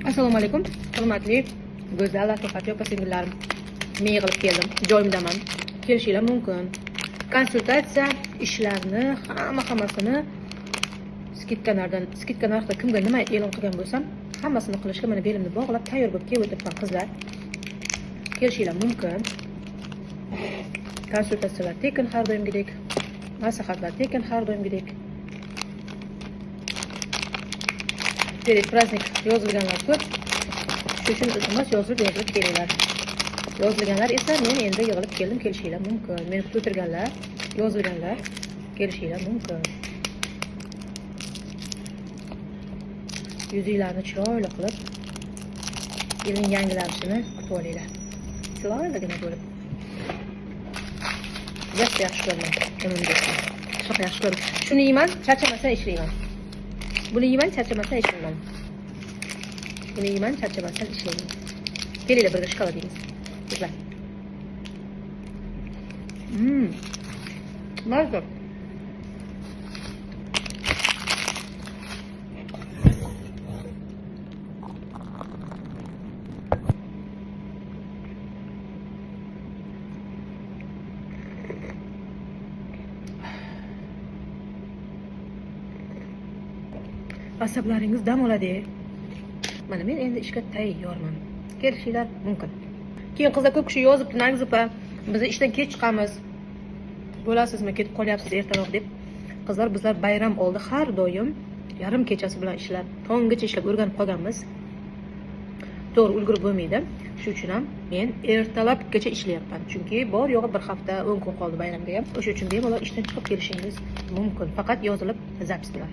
Assalomu alaykum, hurmatli go'zal latofat opa singillarim. Men yig'ilib keldim, joyimdaman. Kelishinglar mumkin. Konsultatsiya ishlarni hammasini skidka narxda kimga nima e'lon qilgan bo'lsam, hammasini qilishga mana belimni bog'lab tayyor bo'lib kelib o'tiribman qizlar. Kelishinglar mumkin. Konsultatsiyalar tekin har doimgidek, maslahatlar tekin har doimgidek. Перед праздник yozilganlar ko'p. Shu uchun iltimos yozilib kelinglar. Yozilganlar esa men endi yig'ilib keldim, kelishinglar mumkin. Meni kutib o'tirganlar, yozilganlar kelishinglar mumkin. Yuzinglarni chiroyli qilib, yilning yangilanishini kutib olinglar. Chiroyligina bo'lib. Yaxshi yaxshi ko'raman. Shunaqa yaxshi ko'raman. Shuni yeyman, charchamasdan ishlayman. Buni yeyman, charchamasdan ishlayman. Buni yeyman, charchamasdan ishlayman. Kelinglar birga shokolad yeymiz. Qizlar. Mazza. Asablaringiz dam oladi. Mana men endi ishga tayyorman. Kelishinglar mumkin. Keyin qizlar ko'p kishi yozibdi, Nargiz opa, biz ishdan kech chiqamiz. Bo'lasizmi, ketib qolyapsiz ertaroq deb. Qizlar, bizlar bayram oldi har doim yarim kechasi bilan ishlab, tonggacha ishlab o'rganib qolganmiz. To'g'ri, ulgurib bo'lmaydi. Shu uchun ham men ertalabgacha ishlayapman. Chunki bor yo'g'i bir hafta 10 kun qoldi bayramga ham. O'sha uchun bemalol ishdan chiqib kelishingiz mumkin. Faqat yozilib zapis bilan.